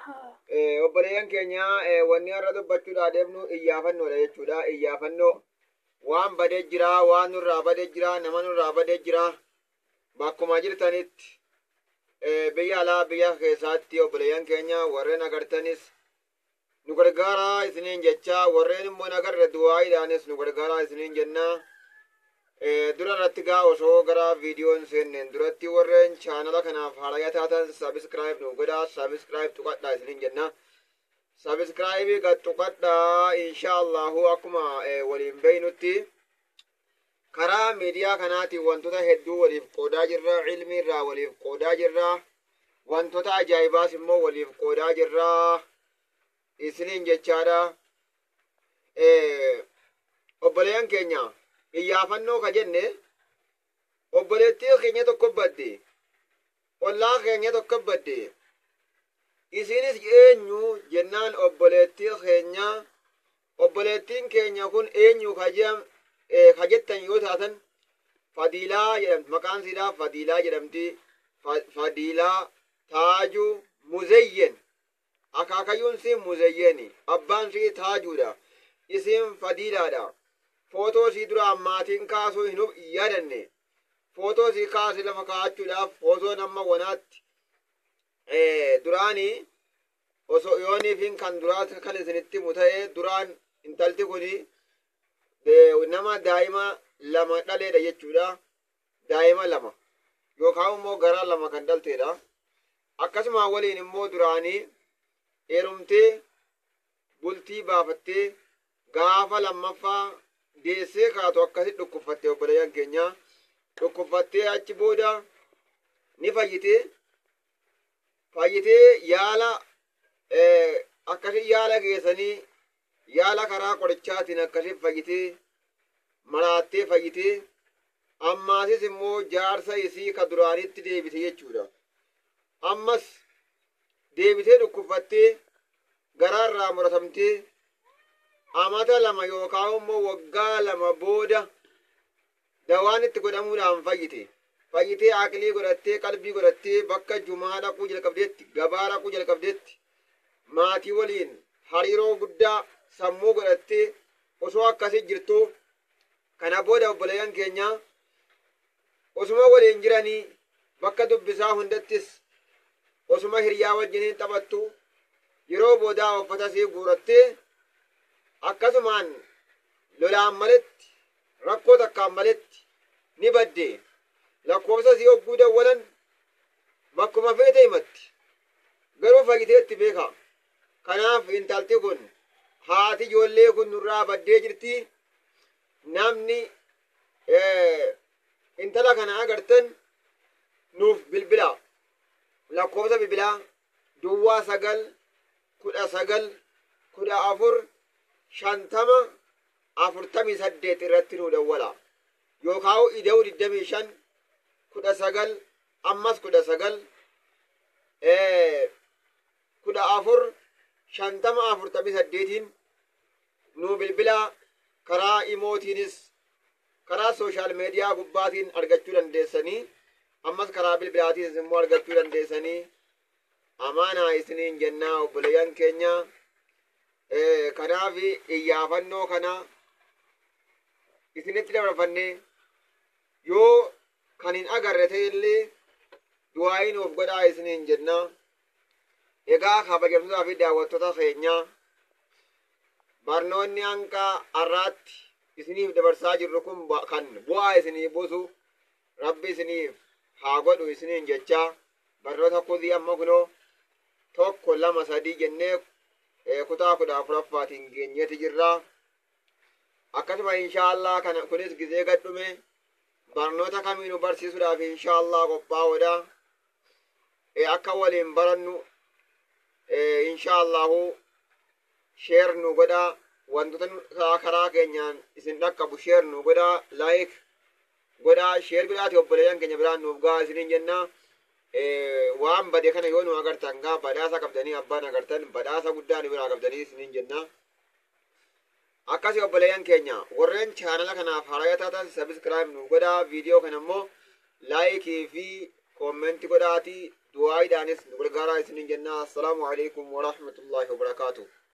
Obboleeyyan keenya, wanni har'a dubbachuudhaa deemnu iyyaafannoodha jechuudha. Iyyaafannoo waan badee jira, waan nurraa badee jira, nama nurraa badee jira. Bakkuma jirtanitti, biyya alaa biyya keessaatti, obboleeyyan keenya warreen agartanis nu gargaaraa isiniin jecha, warreen immoo nagarre du'aayiidhaanis nu gargaaraa isiniin jenna. Dura irratti gaa osoo gara viidiyoon seenneen duratti, warreen chaanala kanaaf haaraya taatan subscribe nu godhaa, subscribe tuqadhaa isiniin jenna. Subscribe gad tuqadhaa. Inshaallahu akkuma waliin beeynutti karaa miidiyaa kanaatiin wantoota hedduu waliif qoodaa jirra, ilmi irraa waliif qoodaa jirra, wantoota ajaa'ibaas immoo waliif qoodaa jirra isiniin jechaadha. Obboleeyyan keenya, iyyaafannoo ka jenne obboleettii keenya tokko badde, ollaa keenya tokko badde. Isinis eenyu jennaan, obboleettii keenya. Obboleettiin keenya kun eenyu ka jettan yoo taatan, Fadiilaa jedhamti. Maqaan isiidhaa Fadiilaa jedhamti. Fadiilaa Taajuu Muzeyyen. Akaakayyuun sii Muzeyyeeni, abbaan sii Taajuudha, isiin Fadiilaadha. Footoo sii duraan maatiin kaasuu hin yaadanne. Footoo sii kaase lafa kaa'achuudhaaf footoon amma wanaatti duraanii osoo yooniifin kan duraa kan isinitti himu ta'e, duraan intalti kuni nama daa'ima lama dhaleedha jechuudha. Daa'ima lama yookaan immoo gara lama kan dhalteedha. Akkasuma waliin immoo duraanii heerumtee bultii baafattee gaafa lammaffaa deessee kaatu akkasi dhukkubfatte. Obboleeyyan keenya, dhukkubfattee achi booda ni fayyitee. Fayyitee yaala akkasi yaala geessanii, yaala karaa qorichaatiin akkasi fayyitee, maraattee fayyitee, ammaasis immoo jaarsa isii ka duraanitti deebite jechuudha. Ammas deebitee dhukkubfattee garaarraa muratamtee amata 2 yookaan immoo waggaa 2 booda dawaan itti godhamuudhaan fayyite. Fayyitee aqlii godhattee, qalbii godhattee, bakka jumaa dhaquu jalqabdeetti, gabaa dhaquu jalqabdeetti, maatii waliin hariiroo guddaa sammuu godhattee osoo akkasii jirtu, kana booda obboleeyyan keenya osuma waliin jiranii bakka dubbisaa hundattis osuma hiriyaa wajjiniin taphattu, yeroo boodaa uffata sii guurattee akkasumaan lolaan maletti, rakkoo takkaan maletti ni badde. Lakkoofsa sii hogguu dawwalan bakkuma feete himatti, garuu fayyiteetti beeka. Kanaaf intalti kun, haati ijoollee kun nurraa baddee jirti. Namni intala kana agartan nuuf bilbila. Lakkoofsa bilbilaa 09 19 14 50 48 irratti nu dawwala, yookaan ida'u 25 19 ammas 19 14 50 48iin nu bilbila. Karaa imootiinis karaa social media gubbaatiin argachuu dandeessanii, ammas karaa bilbilaatiinis immoo argachuu dandeessanii, amaanaa isiniin jennaa, obboleeyyan keenya. Kanaaf iyyaafannoo kana isinitti dabarfannee, yoo kan hin agarre ta'e illee du'aayii nuuf godhaa isiniin jennaa. Egaa kabajamtootaa fi daawwattoota keenya, barnoonni hanga har'aatti isiniif dabarsaa jirru kun kan bu'aa isinii buusu Rabbi isiniif haa godhu isiniin jechaa, barnoota kudii amma kunoo tokko, lama, sadii jennee kutaa 14ffaatiin geenyeeti jirra. Akkasuma inshaallah kana kunis gizee gadhume barnoota kamiinuu barsiisuudhaaf inshaallah qophaa'oodha. Akka waliin barannu inshaallahu share nu godhaa. Wantoota karaa keenyaan isin dhaqqabu share nu godhaa, like godhaa, share godhaati obboleeyyan keenya biraan nuuf gahaa isiniin jenna. Waan bade kana yoo nu agartan gaa badhaasa qabdanii, abbaan agartan badhaasa guddaa nu biraa qabdanii isiniin jenna. Akkasi obboleeyyan keenya, warreen chaanala kanaaf haaraya taatan subscribe nu godhaa, viidiyoo kana immoo like fi comment godhaatii. Du'aayiidhaanis nu gargaaraa isiniin jennaa. Assalaamu alaikum warahmatullaahi wabarakaatuh.